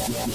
Nyob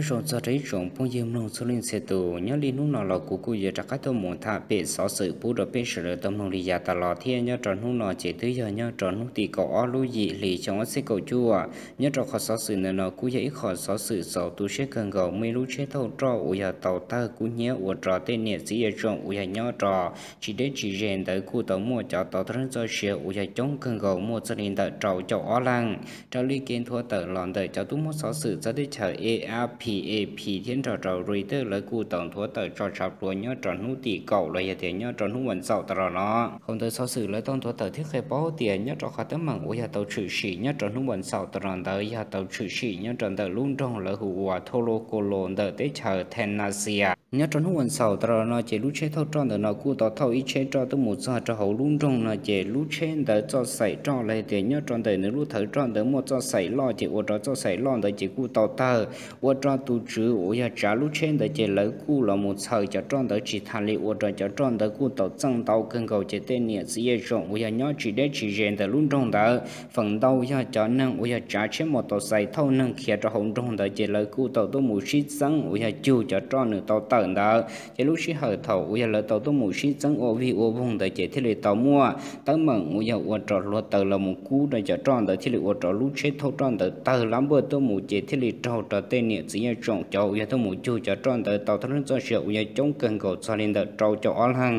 zoo txog rau ib tsoom phooj ywg mloog txhua leej txhia tus, nyob li hnub no los kuv kuj yuav rov qab tuaj mus tham pem xov xwm pub rau peb sawv daws tau mloog li yav tas los thiab. Nyob rau hnub no ces twb yog nyob rau hnub tim kaum ob lub yim hlis xyoo ob txhiab kaum cuaj. Nyob rau qhov xov xwm ntawm no kuj yog ib qho xov xwm txaus tu siab kawg nkaus, muaj ib lub tsheb thauj roj uas yog tau tawg kub hnyiab ua rau tej niam txiv yaj tsoom uas yog nyob rau tsis deb tsis ze ntawd kuj tau muaj cov tau tag neej txoj sia uas yog coob kawg nkaus, muaj txog li ntawm rau caum ob leeg. Raws li kev nthuav tawm los ntawm cov tub muab xov xwm txog teb chaws A F P, A P thiab nrog rau Reuters, lawv kuj tau nthuav tawm tso tshav pluav nyob rau hnub tim kaum los yog tias nyob rau hnub vas xaum tas los no. Hauv ntawd xov xwm lawv tau nthuav tawm thiab qhia paub tias nyob rau qhov teeb meem uas yog tau tshwm sim nyob rau hnub vas xaum tas los ntawd yog tau tshwm sim nyob rau ntawm lub nroog lawv hu ua Tholo Kolo ntawm teb chaws Thennasia. Nyob rau hnub vas xaum tas los no ces lub tsheb thauj roj ntawm no kuj tau thauj ib tsheb roj tuaj mus txog rau hauv lub nroog no, ces lub tsheb ntawd txoj xaim roj los yog tias nyob rau ntawm nws lub thawv roj ntawd muaj txoj xaim loj, ces ua rau txoj xaim loj ntawd ces kuj tau tawg, ua rau tus tswv uas yog tsav lub tsheb ntawd ces lawv kuj los mus txhaws cov roj ntawd tsis tas li, ua rau cov roj ntawd kuj tau txeej ntau kawg nkaus, ces tej niam txiv yaj tsoom uas yog nyob tsis deb tsis ze ntawm lub nroog ntawd, feem ntau yog cov neeg uas yog tsav tsheb mos taus xais thauj neeg khiav rau hauv nroog ntawd ces lawv kuj tau tuaj mus sib txeeb uas yog cug cov roj nws tau tawm ntawd. Ces lub sij hawm thaum uas yog lawv tau tuaj mus sib txeeb ua vij ua voog ntawd ces thiaj li tau muaj teeb meem uas yog ua rau hluav taws los mus kub rau cov roj ntawd, thiaj li ua rau lub tsheb thauj roj ntawd tawg lab npuaj tuaj mus, ces thiaj li raug rau tej niam txiv yaj tsoom cov uas yog tuaj mus cug cov roj ntawd tau tag neej txoj sia uas yog coob kawg nkaus txog li ntawm rau caum ob leeg.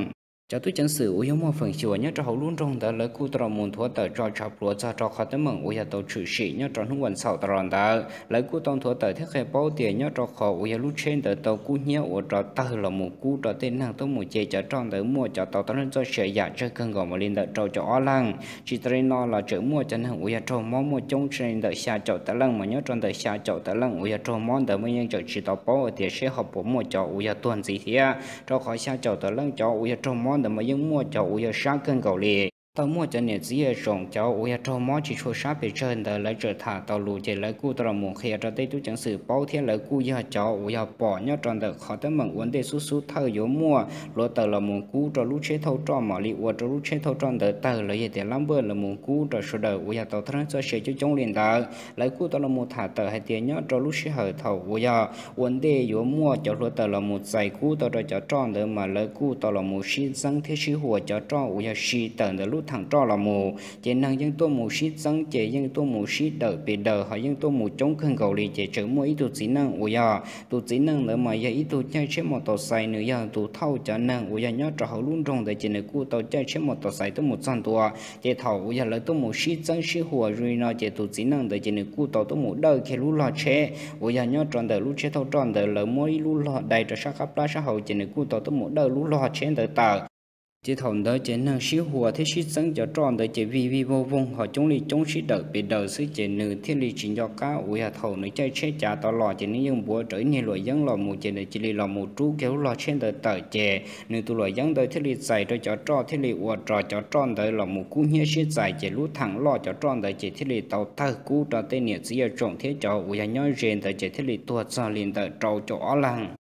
Cov tub ceev xwm uas yog muaj feem xyuam nyob rau hauv lub nroog ntawd lawv kuj tau los mus nthuav tawm tso tshav pluav txog rau qhov teeb meem uas yog tau tshwm sim nyob rau hnub vas xaum tas los ntawd. Lawv kuj tau nthuav tawm thiab qhia paub tias nyob rau qhov uas yog lub tsheb ntawd tau kub hnyiab ua rau tawg los mus kub rau tej neeg tuaj mus ce cov roj ntawd muaj cov tau tag neej txoj sia yam tsawg kawg nkaus mam li ntawm rau caum ob leeg. Tsis tas li no los tseem muaj cov neeg uas yog raug mob muaj coob tshaj li ntawm xya caum tawm leej, mas nyob rau ntawm xya caum tawm leej uas yog raug mob ntawd mas yeej tseem tsis tau paub tias seb ho puas muaj cov uas yog tuag ntxiv thiab, rau qhov xya caum tawm leej cov uas yog raug mob ntawd mas yeej muaj cov uas yog sab kawg nkaus li. Tau muaj cov niam txiv yaj tsoom cov uas yog raug mob tsis tshua sab pes tsawg ntawd lawv tseem tham tau lus, ces lawv kuj tau los mus qhia rau tej tub ceev xwm paub thiab lawv kuj yog cov uas yog pom nyob rau ntawm qhov teeb meem ua ntej xub xub thawj yuav muaj hluav taws los mus kub rau lub tsheb thauj roj mam li ua rau lub tsheb thauj roj ntawd tawg los yog tias lab npuaj los mus kub rau sawv daws uas yog tau tag neej txoj sia coob coob li ntawd. Lawv kuj tau los mus tham tawm hais tias nyob rau lub sij hawm thaum uas yog ua ntej yuav muaj cov hluav taws los mus txais kub tau rau cov roj ntawd mas lawv kuj tau los mus sib txeeb thiab sib huas cov roj uas yog si tawm ntawm lub theem roj los mus, ces neeg yeej tuaj mus sib txeeb ces yeej tuaj mus sib dawm pes daws ho yeej tuaj mus coob kawg nkaus li. Ces tseem muaj ib tug txiv neej uas yog tus txiv neej ntawd mas yog ib tug caij tsheb mos taus xais, nws yog tus thauj cov neeg uas yog nyob rau hauv lub nroog ntawd, ces nws kuj tau caij tsheb mos taus xais tuaj mus txog ntua. Ces thaum uas yog lawv tuaj mus sib txeeb sib huas zoo li no ces tus txiv neej ntawd ces nws kuj tau tuaj mus dawj kiag lub log tsheb uas yog nyob rau ntawm lub tsheb thauj roj ntawd, lawv muab ib lub log dai rau sab qab plab sab hauv, ces nws kuj tau tuaj mus dawj lub log tsheb ntawd tawm. Ces thaum ntawd ces neeg sib huas thiab sib txeeb cov roj ntawd ces vij vij voog voog ho coob li coob sib dawm pes daws xwb, ces nws thiaj li tsis nco qab uas yog thaum nws caij tsheb cav tau los ces nws yeej npuav rau ib niag luam yeeb los mus, ces nws cia li los mus rub kiag lub log tsheb ntawd tawm, ces nws tus luam yeeb ntawd thiaj li txais rau cov roj thiaj li ua rau cov roj ntawd los mus kub hnyiab siab txais, ces lub theem loj cov roj ntawd ces thiaj li tau tawg kub rau tej niam txiv yaj tsoom thiab cov uas yog nyob ze ntawd ces thiaj li tuag txog li ntawm rau caum ob leeg.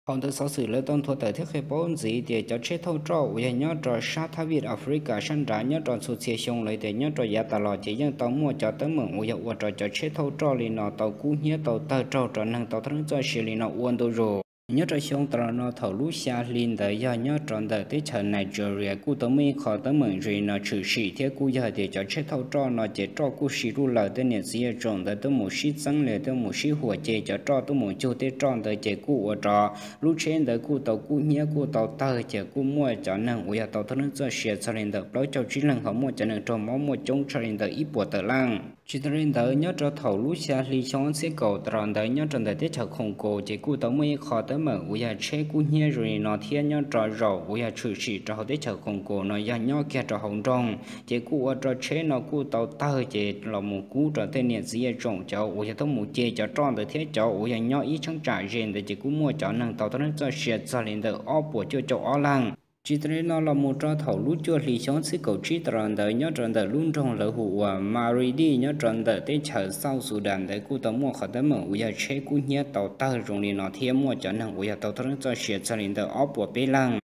Hauv ntawd xov xwm lawv tau nthuav tawm thiab qhia paub ntxiv tias cov tsheb thauj roj uas yog nyob rau sab thab vij Africa sab nrad nyob rau txhua txhia xyoo los tias nyob rau yav tas los ces yeej tau muaj cov teeb meem uas yog ua rau cov tsheb thauj roj li no tau kub hnyiab tau tawg raug rau neeg tau tag neej txoj sia li no ua ntu zus. Nyob rau xyoo tas los no thaum lub xya hli ntawd yog nyob rau ntawm teb chaws Nigeria kuj tau muaj ib qho teeb meem zoo li no tshwm sim thiab kuj yog tias cov tsheb thauj roj no ces roj kuj si lug lawm, tej niam txiv yaj tsoom ntawd tuaj mus sib txeeb li tuaj mus sib huas ce cov roj tuaj mus cug tej roj ntawd ces kuj ua rau lub tsheb ntawd kuj tau kub hnyiab kuj tau tawg, ces kuj muaj cov neeg uas yog tau tag neej txoj sia txog li ntawm plaub caug tsib leeg ho muaj cov neeg raug mob muaj coob txog li ntawm ib puas tawm leej. Tsis tas li ntawd nyob rau thaum lub xya hli xyoo ob txhiab kaum tas los ntawd nyob rau ntawm teb chaws Khoos Kaus ces kuj tau muaj ib qho teeb meem uas yog tsheb kub hnyiab zoo li no thiab nyob rau zaum uas yog tshwm sim rau hauv teb chaws Khoos Kaus no yog nyob kiag rau hauv nroog, ces kuj ua rau tsheb no kuj tau tawg ces los mus kub rau tej niam txiv yaj tsoom cov uas yog tuaj mus ce cov roj ntawd thiab cov uas yog nyob ib cheeb tsam ze ntawd ces kuj muaj cov neeg tau tag neej txoj sia txog li ntawm ob puas cuaj caum ob leeg. Tsis tas li no los mus rau thaum lub cuaj hli xyoo ob txhiab kaum tsib tas los ntawd nyob rau ntawm lub nroog lawv hu ua Maridi nyob rau ntawm teb chaws South Sudan ntawd kuj tau muaj qhov teeb meem uas yog tsheb kub hnyiab tau tawg zoo li no thiab muaj cov neeg uas yog tau tag neej txoj sia txog li ntawm ob puas peb leeg.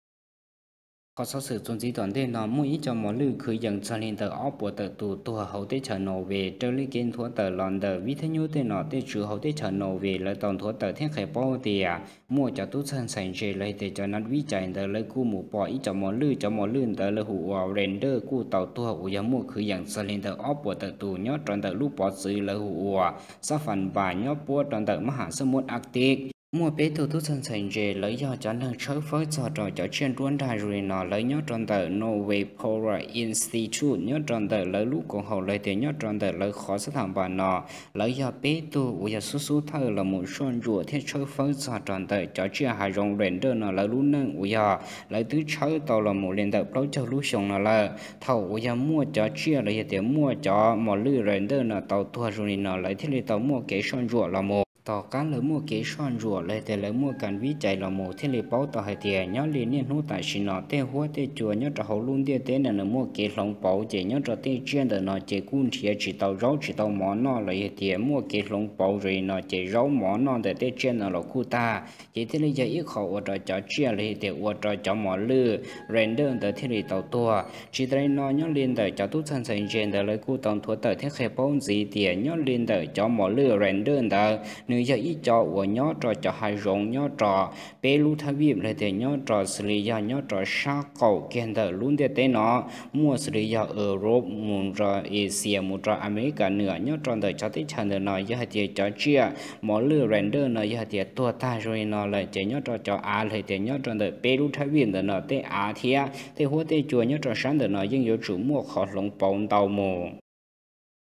Qhov xov xwm txuas ntxiv tom ntej no muaj ib co mos lwj khwv yees txog li ntawm ob puas tawm tus tuag hauv teb chaws Norway raws li kev nthuav tawm los ntawm vib thab nyub tej nom tej tswv hauv teb chaws Norway lawv tau nthuav tawm thiab qhia paub tias muaj cov tub txawj ntxhais ntse los yog tias cov nav vib cais ntawd lawv kuj mus pom ib co mos lwj, cov mos lwj ntawd lawv hu ua Raider kuj tau tuag uas yog muaj khwv yees txog li ntawm ob puas tawm tus nyob rau ntawm lub pov txwv lawv hu ua Svalbard nyob puab rau ntawm mab ham xab muab Arctic. Muaj peb tug tub txawj ntxhais ntse lawv yog cov neeg tshawb fawb txog rau cov tsiaj nruab nrag zoo li no lawv nyob rau ntawm Norway Polar Institute nyob rau ntawm lawv lub koom haum los yog tias nyob rau ntawm lawv qhov xab tham npas no. Lawv yog peb tug uas yog xub xub thawj los mus soj ntsuam thiab tshawb fawb txog rau ntawm cov tsiaj hav zoov Raider no lawv lub neej uas yog lawv twb tshawb tau los mus li ntawm plaub caug lub xyoo no lawm. Thaum uas yog muaj cov tsiaj los yog tias muaj cov mos lwj Raider no tau tuag zoo li no lawv thiaj li tau muaj kev soj ntsuam los mus. Tom qab lawv muaj kev soj ntsuam los yog tias lawv muaj kas vib cais los mus thiaj li paub tau hais tias nyob li niaj hnub tam sim no tej huab tej cua nyob rau hauv lub ntiaj teb no nws muaj kev hloov pauv ces nyob rau tej tsiaj ntawm no ces kuj nrhiav tsis tau zaub tsis tau mov noj los yog tias muaj kev hloov pauv zoo li no ces zaub mov noj ntawm tej tsiaj no los kuj tag. Ces thiaj li yog ib qho ua rau cov tsiaj los yog tias ua rau cov mos lwj Raider ntawd thiaj li tau tuag. Tsis tas li no nyob li ntawm cov tub txawj ntxhais ntse ntawd lawv kuj tau nthuav tawm thiab qhia paub ntxiv tias nyob li ntawm cov mos lwj Raider ntawd nws yog ib co uas nyob rau cov hav zoov nyob rau peb lub thab vij los yog tias nyob rau xws li yog nyob rau sab qaum kiag ntawm lub ntiaj teb no muaj xws li yog Europe mus rau Asia mus rau America nws nyob rau ntawm cov teb chaws ntawm no yog hais tias cov tsiaj mos lwj Raider no yog hais tias tuag tag zoo li no lawm ces nyob rau cov av los yog tias nyob rau ntawm peb lub thab vij ntawm no tej av thiab tej huab tej cua nyob rau sab ntawm no yeej yuav tsum muaj qhov hloov pauv ntau mus.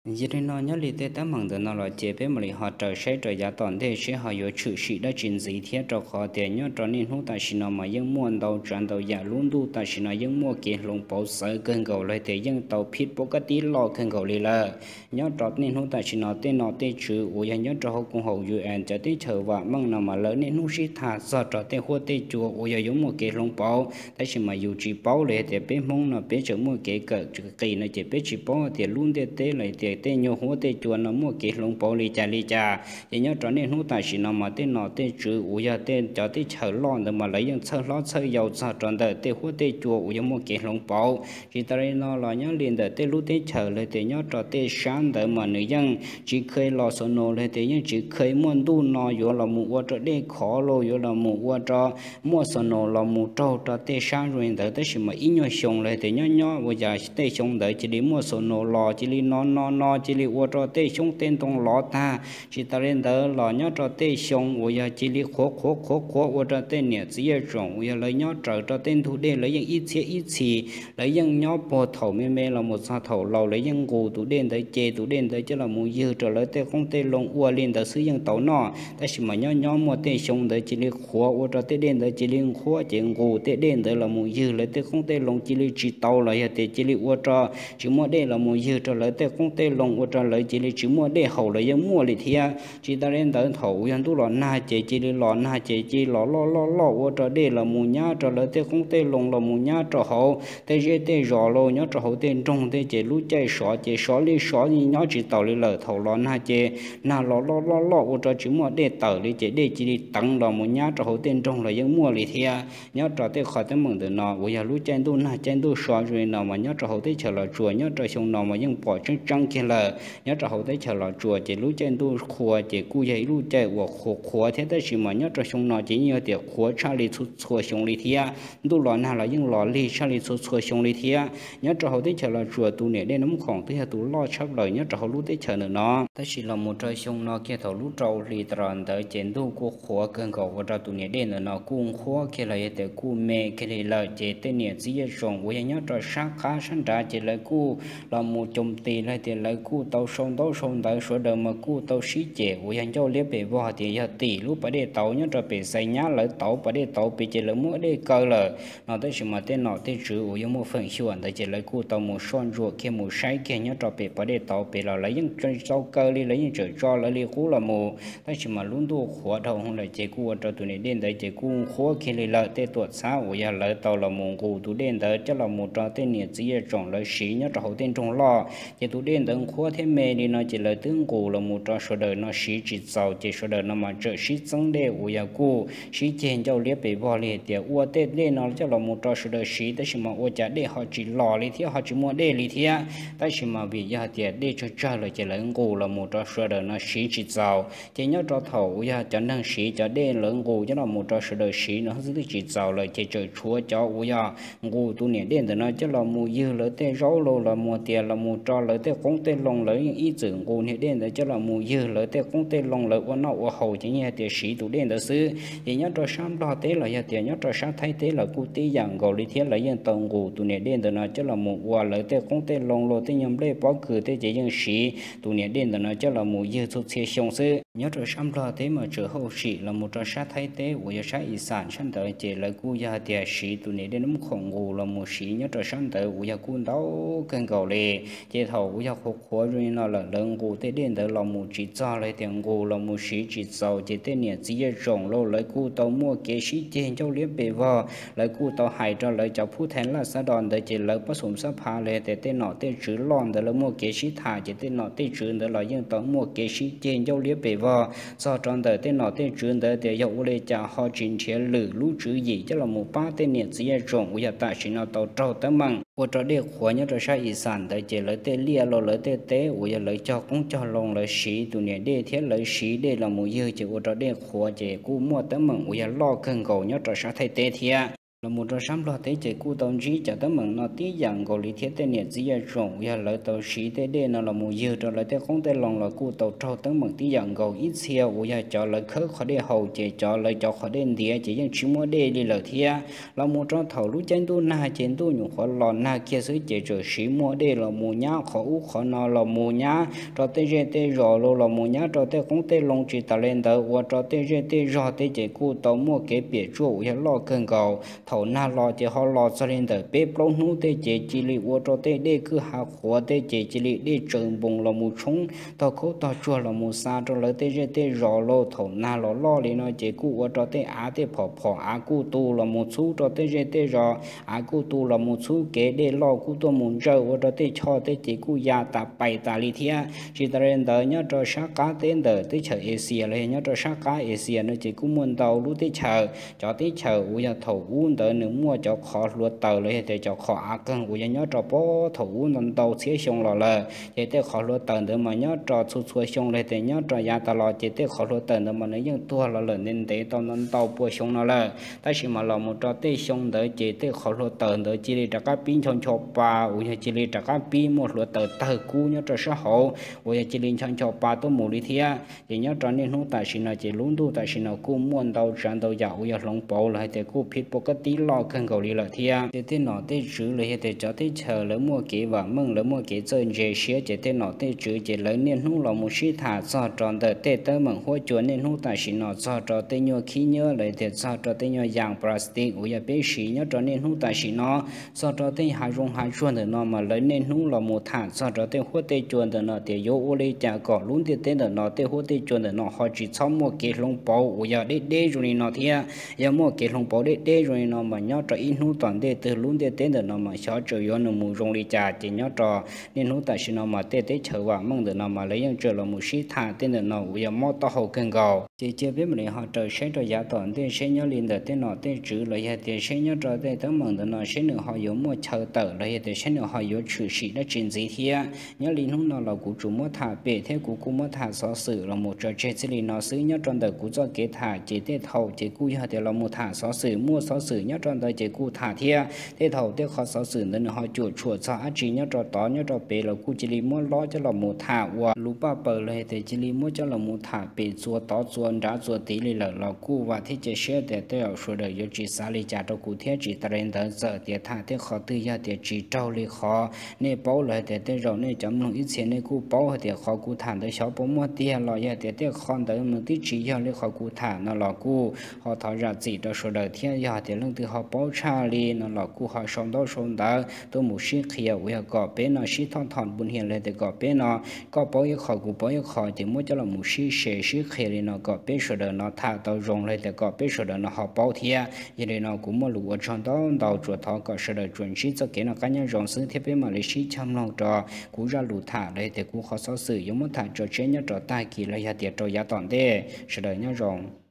Yog li no nyob li tej teeb meem ntawm no los ces peb mam li ho raws saib rau yav tom ntej seb ho yuav tshwm sim dab tsi ntxiv thiab rau qhov tias nyob rau niaj hnub tam sim no mas yeej muaj ntau tsav ntau yam lub ntuj tam sim no yeej muaj kev hloov pauv txawv kawg nkaus los tias yeej tau phib pov kab tib loj kawg nkaus li lawm. Nyob rau niaj hnub tam sim no tej nom tej tswv uas yog nyob rau hauv koom haum U N cov teb chaws vam meej no mas lawv niaj hnub sib tham txog rau tej huab tej cua uas yog yuav muaj kev hloov pauv tab sis mas yus tsis paub los yog tias peb Hmoob no peb tseem muaj kev kawm qis no ces peb tsis paub tias lub ntiaj teb los tias tej nyuag huab tej cua no muaj kev hloov pauv li cas li cas. Ces nyob rau niaj hnub tam sim no mas tej nom tej tswv uas yog tej cov teb chaws loj ntawd mas lawv yeej txhawj hlob txhawj yau txog rau ntawm tej huab tej cua uas yog muaj kev hloov pauv. Tsis tas li no los nyob li ntawm tej lub teb chaws los tias nyob rau tej sab ntawd mas nws yeej tsis kheev los xoom no los tias yeej tsis kheev muaj ntuj no yuav los mus ua rau dej khov los yuav los mus ua rau muaj xoom no los mus raug rau tej sab zoo li ntawd tab sis mas ib nyuag xyoo los tias nyob nyob ua cas tej xyoo ntawd cia li muaj xoom no los cia li no no no cia li ua rau tej xyoob tej ntoo lov tag. Tsis tas li ntawd los nyob rau tej xyoo uas yog cia li qhuav qhuav qhuav qhuav ua rau tej niam txiv yaj tsoom uas yog lawv nyob raws rau tej ntug dej lawv yeej ib txhiab ib txhis lawv yeej nyob puag thaum me me los mus txog thaum laus lawv yeej nqus tus dej ntawd ces tus dej ntawd coj los mus ywg rau lawv tej qoob tej loo ua li ntawd xwb yeej tau noj tab sis mas nyob nyob muaj tej xyoo ntawd cia li qhuav ua rau tej dej ntawd cia li nqhuab ces nqus tej dej ntawd los mus ywg lawv tej qoob tej loo cia li tsis tau los yog tias cia li ua rau tsis muaj dej los mus ywg rau lawv tej qoob tej loo ua rau lawv cia li tsis muaj dej haus los yeej muaj li thiab. Tsis tas li ntawd thaum uas yog ntuj los nag ces cia li los nag ces cia li los loj loj loj ua rau dej los mus nyab rau lawv tej qoob tej loo los mus nyab rau hauv tej zej tej zos los nyob rau hauv tej nroog tej ces lub caij sov ces sov li sov nyob tsis taus li lawm thaum los nag ces nag los loj loj loj ua rau tsis muaj dej tawm li ces dej cia li teev los mus nyab rau hauv tej nroog los yeej muaj li thiab. Nyob rau tej qhov teeb meem ntawm no uas yog lub caij ntuj nag caij ntuj sov zoo li no mas nyob rau hauv teb chaws Los Tsuas nyob rau xyoo no mas yeej pom tseeb tseeb kiag lawm. Nyob rau hauv teb chaws Los Tsuas ces lub caij ntuj qhua ces kuj yog ib lub caij uas qhuav qhuav thiab tab sis mas nyob rau xyoo no ces yeej yog tias qhuav tshaj li txhua txhua xyoo li thiab. Ntuj los nag los yeej los lig tshaj li txhua txhua xyoo li thiab. Nyob rau hauv teb chaws Los Tsuas tus niam dej Nab Khoom twb yog tus loj tshaj plaws nyob rau hauv lub teb chaws ntawm no tab sis los mus rau xyoo no kiag thaum lub rau hli tas los ntawd ces ntuj kuj qhuav kawg nkaus ua rau tus niam dej ntawm no kuj nqhuab kiag los yog tias kuj me kiag li lawm ces tej niam txiv yaj tsoom uas yog nyob rau sab qab sab nrad ces lawv kuj los mus coom tis los tias lawv kuj tau sau ntaub sau ntawv sawv daws mas kuj tau sib cem uas yog ncauj liab pes vog tias yog tim lub pas dej tauv nyob rau pem Xais Nyab lawv tauv pas dej tauv pem ces lawv muab dej kaw lawm no tab sis mas tej nom tej tswv uas yog muaj feem xyuam ntawd ces lawv kuj tau mus soj ntsuam kiag mus saib kiag nyob rau pem pas dej tauv pem los lawv yeej tsis tau kaw li lawv yeej tseem tso lawv li qub los mus tab sis mas lub ntuj qhuav dhau hwv lawm ces kuj ua rau tus niam dej ntawd ces kuj nqhuab kiag li lawm tej tuam txhab uas yog lawv tau los mus nqus tus dej ntawd coj los mus rau tej niam txiv yaj tsoom lawv siv nyob rau hauv tej nroog loj ces tus dej ntawd nqhuab thiab me li no ces lawv twb nqus los mus rau sawv daws no siv tsis txaus, ces sawv daws no mas txawm sib txeeb dej uas yog kuj sib ceg ncauj liab pes vog li hais tias ua tej dej no coj los mus rau sawv daws siv tab sis mas ua cas dej ho tsis los li thiab ho tsis muaj dej li thiab. Tab sis mas vim yog hais tias dej tsawg tsawg lawm ces lawv nqus los mus rau sawv daws no siv tsis txaus. Ces nyob rau thaum uas yog cov neeg siv cov dej lawv nqus coj los mus rau sawv daws siv no xwb twb tsis txaus lawm ces tseem tshuav cov uas yog nqus tus niam dej ntawd no coj los mus ywg lawv tej zaub los los mus tias los mus rau lawv tej qoob tej loo, lawv yeej ib txwm nqus niam dej ntawd coj los mus ywg lawv tej qoob tej loo, lawv ua noj ua haus ces yeej hais tias siv tus dej ntawd xwb. Ces nyob rau sab Nplog teb los yog tias nyob rau sab Thaib teb los kuj tib yam nkaus li thiab, lawv yeej tau nqus tus niam dej ntawd no coj los mus ua lawv tej qoob tej loo los tej nyuag nplej pob kws tej ces yeej siv tus niam dej ntawd no coj los mus ywg txhua txhia xyoo xwb. Nyob rau sab Nplog teb mas tseem hauj sim los mus rau sab Thaib teb uas yog sab Ixam sab ntawd ces lawv kuj yog hais tias siv tus niam dej Nab Khoom nqus los mus siv nyob rau sab ntawd uas yog kuj ntau kawg nkaus li. Ces thaum uas yog qhuav qhuav zoo li no lawm lawv nqus tej dej ntawd los mus tsis txog los tias nqus los mus siv tsis txaus ces tej niam txiv yaj zoom los lawv kuj tau muaj kev sib ceg ncauj liab pes vog. Lawv kuj tau hais rau lawv cov phub thee laj xav dos ntawd ces lawv pab xum xab pha los tias tej nom tej tswv loj ntawd lawv muaj kev sib tham ces tej nom tej tswv ntawd los yeej tau muaj kev sib ceg ncauj liab pes vog txog rau ntawm tej nom tej tswv ntawd tias yog ua li cas ho tsis nrhiav lwm lub tswv yim coj los mus pab tej niam txiv yaj zoom uas yog tam sim no tau raug teeb meem ua rau dej qhuav nyob rau sab Ixam ntawd ces lawv tej liaj los lawv tej teb uas yog lawv cog qoob cog loo lawv siv tus niam dej thiab lawv siv dej los mus ywg ces ua rau dej qhuav ces kuj muaj teeb meem uas yog loj kawg nkaus nyob rau sab Thaib teb thiab. Los mus rau sab Nplog teb ces kuj tau ntsib cov teeb meem no tib yam nkaus li thiab, tej niam txiv yaj zoom uas yog lawv tau siv tej dej no los mus ywg rau lawv tej qoob tej loo los kuj tau raug teeb meem tib yam nkaus. Ib txhia uas yog cov lawv khawb qhov dej haus ces cov lawv cov qhov dej ntiav ces yeej tsis muaj dej li lawm thiab. Los mus rau thaum lub caij ntuj nag ces ntuj nyuam qhuav los nag kiag xwb ces txawm siv muaj dej los mus nyab qhov ub qhov no los mus nyab rau tej zej tej zos los los mus nyab rau tej qoob tej loo tsis tas li ntawd ua rau tej zej tej zos tej ces kuj tau muaj kev piam tsuaj uas yog loj kawg nkaus. Thaum nag los ces ho los txog li ntawm peb plaub hnub tej ces cia li ua rau tej dej kwj ha qhuav tej ces cia li dej tsaws npoos los mus tshoob tog khaub tog tsuag los mus xa rau lawv tej zej tej zos los thaum nag los loj li no ces kuj ua rau tej av tej phom phom av kuj tu los mus txhub rau tej zej tej zos, av kuj tu los mus txhub kev dej loj kuj tuaj mus ntsawj ua rau tej choj tej ces kuj ya tas pais tas li thiab. Tsis tas li ntawd nyob rau sab qab teb ntawm teb chaws Asia los yog nyob rau sab qab Asia no ces kuj muaj ntau lub teb chaws, cov teb chaws uas yog thaum ub ntawd nws muaj cov qhov hluav taws los yog tias cov qhov av qeeg uas yog nyob rau puag thaum ub ntau ntau txhiab xyoo los lawm ces tej qhov hluav taws ntawd mas nyob rau txhua txhua xyoo los yog tias nyob rau yav tas los ces tej qhov hluav taws ntawd mas nws yeej tuag los lawm ntev ntev tau ntau ntau pua xyoo no lawm. Tab sis mas los mus rau tej xyoo ntawd ces tej qhov hluav taws ntawd cia li rov qab pib ncho ncho pa uas yog cia li rov qab pib muaj hluav taws tawg kub nyob rau sab hauv uas yog cia li ncho ncho pa tuaj mus li thiab. Ces nyob rau niaj hnub tam sim no ces lub ntuj tam sim no kuj muaj ntau tsav ntau yam uas yog hloov pauv los hais tias kuj phij pua kab tib loj kawg nkaus li lawm thiab. Ces tej nom tej tswv los yog tias cov teb chaws lawv muaj kev vam meej lawv muaj kev txawj ntse siab ces tej nom tej tswv ces lawv niaj hnub los mus sib tham txog rau ntawm tej teeb meem huab cua niaj hnub tam sim no txog rau tej nyuag khib nyiab los yog tias txog rau tej nyuag yas plastic uas yog peb siv nyob rau niaj hnub tam sim no txog rau tej hav zoov hav tsuag ntawm no mas lawv niaj hnub los mus tham txog rau tej huab tej cua ntawm no tias yuav ua li cas kom lub ntiaj teb ntawm no tej huab tej cua ntawm no ho tsis txhob muaj kev hloov pauv uas yog deb deb zoo li no thiab. Yog muaj kev hloov pauv deb deb zoo li no mas nyob rau ib hnub tom ntej twg lub ntiaj teb ntawm no mas xyov tseem yuav nws mus zoo li cas. Ces nyob rau niaj hnub tam sim no mas tej teb chaws vam meej ntawm no mas lawv yeej tseem los mus sib tham tej ntawm no uas yog mob taub hau kawg nkaus. Ces cia peb mam li ho raws saib rau yav tom ntej seb nyob li ntawm tej nom tej tswv los yog tias seb nyob rau tej teeb meem ntawm no seb nws ho yuav muaj chaw tawm los yog tias seb nws ho yuav tshwm sim dab tsi ntxiv thiab. Nyob li hnub no los kuv tsuas muab tham pem thiab kuv kuj muab tham xov xwm los mus tso tseg txij li no xwb. Nyob rau ntawm kuv txoj kev tham ces tej thaum ces kuj yog tias los mus tham xov xwm, muaj xov xwm nyob rau ntawd ces kuj tham thiab. Tej thaum tej qhov xov xwm ntawd nws ho cuam tshuam txog dab tsi nyob rau tod nyob rau pem los kuj cia li muab lob coj los mus tham ua lus paj paws los yog tias cia li muab coj los mus tham pem txuas tod txuas nrad txuas tid li lawm los kuj vam thiab cia siab tias tej zaum sawv daws yuav tsis xav li cas rau kuv thiab. Tsis tas li ntawd txawm tias tham tej qhov twg yog tias tsis raug li qhov nej paub los yog tias tej zaum nej cov mloog ib txhia nej kuj paub hais tias qhov kuv tham ntawd xyov puas muaj tiag los yog tias tej qhov ntawd nws twb tsis yog li qhov kuv tham no los kuj ho thov zam txim rau sawv daws thiab. Yog tias leej twg ho paub tshaj li no los kuj ho sau ntaub sau ntawv tuaj mus sib qhia uas yog kom peb no sib thoj thom npu hnia los tias kom peb no koj paub ib qho kuv paub ib qho ces muab coj los mus sib se sib qhia li no kom kom peb sawv daws no tham tau zoo los tias kom peb sawv daws no ho paub thiab. Yog li no kuv muaj lus ua tsaug ntau ntau, tsuas thov kom sawv daws tsuas ntsib txoj kev noj qab nyob zoo xwb thiab peb mam li sib cog mloog rau kuv zaj lus tham los tias kuv qhov xov xwm yuav muab tham tso tshiab nyob rau tag kis los yog tias rau yav tom ntej. Sawv daws nyob zoo.